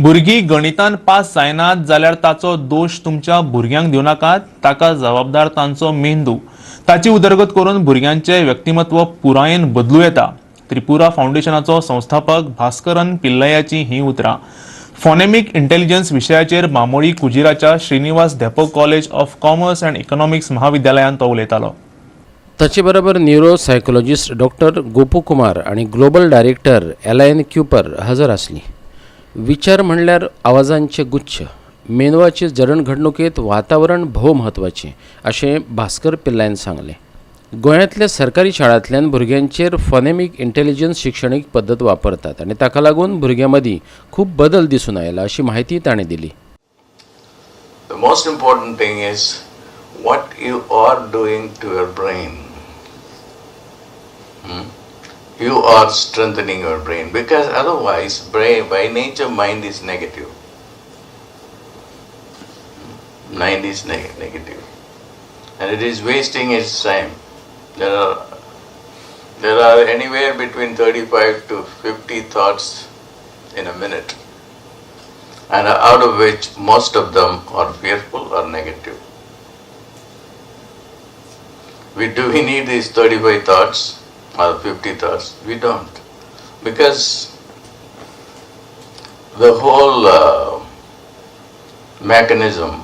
भुरगीं गणितान पास जायनात जाल्यार ताचो दोश तुमच्या भुरग्यांक दिवं नाकात, ताका जबाबदार तांचो मेंदू. ताची उदरगत करून भुरग्यांचें व्यक्तिमत्व पुरायेन बदलूं येता. त्रिपुरा फावंडेशनाचो संस्थापक भास्करन पिल्लयाची हीं उतरां. फोनेमिक इंटेलिजन्स विशयाचेर Bambolim कुजिराच्या Shrinivas Dempo college of commerce and economics महाविद्यालयांत तो उलयतालो. ताचे बरोबर neuro psychologist doctor Gopu Kumar आनी ग्लोबल डायरेक्टर एलायन क्युपर हजर आसली. विचार म्हणल्यार आवाजांचे गुच्छ. मेंदवाचे जडणघडणुकेत वातावरण भोव म्हत्वाचें अशें भास्कर पिल्लायन सांगलें. गोंयांतल्या सरकारी शाळांतल्यान भुरग्यांचेर फोनेमिक इंटेलिजन्स शिक्षणीक पद्दत वापरतात आनी ताका लागून भुरग्यां मदीं खूब बदल दिसून आयला अशी म्हायती ताणें दिली. The most important thing is what you are doing to your brain. You are strengthening your brain because otherwise, brain by nature, mind is negative. Mind is negative, and it is wasting its time. There are anywhere between 35 to 50 thoughts in a minute, and out of which most of them are fearful or negative. We do we need these 35 thoughts or 50 thoughts? We don't. Because the whole mechanism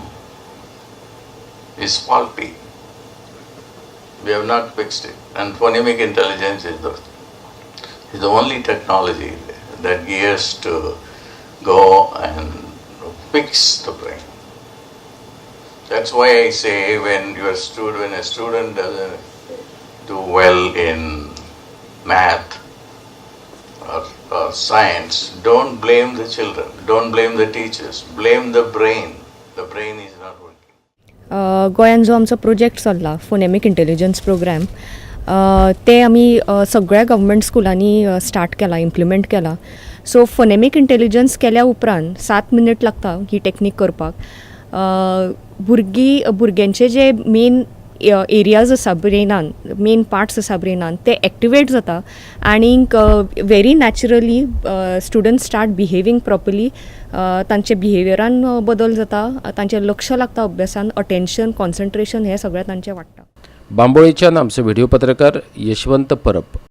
is faulty. We have not fixed it. And phonemic intelligence is the only technology that gears to go and fix the brain. That's why I say when a student doesn't do well in math or science, don't blame the children, don't blame the teachers, blame the brain. The brain is not working. गोंयान जो आमचो project चल्ला, phonemic intelligence programme, ते आमी सगळ्या government स्कुलांनी start केला, implement केला. सो फोनेमिक इंटेलिजन्स केल्या उपरांत 7 मिनट लागता ही टेक्नीक करपाक. भुरगीं भुरग्यांचे जे मेन एरियाज आसा ब्रेनान, मेन पार्ट्स आसा ब्रेनान, ते एक्टिवेट जाता आनीक very naturally student start behaving properly. तांचे बिहेवियरान बदल जाता, तांचें लक्ष लागता अभ्यासान, अटेन्शन, कॉन्सन्ट्रेशन हें सगळें तांचें वाडटा. बांबोळेच्यान आमचो व्हिडिओ पत्रकार यशवंत परब.